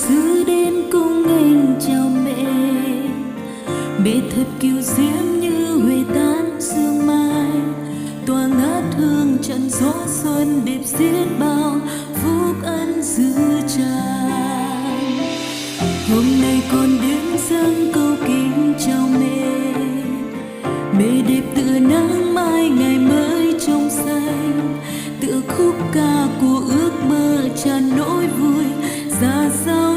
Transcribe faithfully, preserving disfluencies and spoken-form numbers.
Sư đến cung nghênh chào mẹ. Mẹ thật kiêu diễm như huê tán sương mai, tỏa ngát hương chân gió xuân, đẹp xiết bao phúc ân dư tràn. Hôm nay con đến dâng câu kính chào mẹ. Mẹ đẹp tựa nắng mai ngày mới trong xanh, tựa khúc ca của ước mơ tràn nỗi vui, dạt dào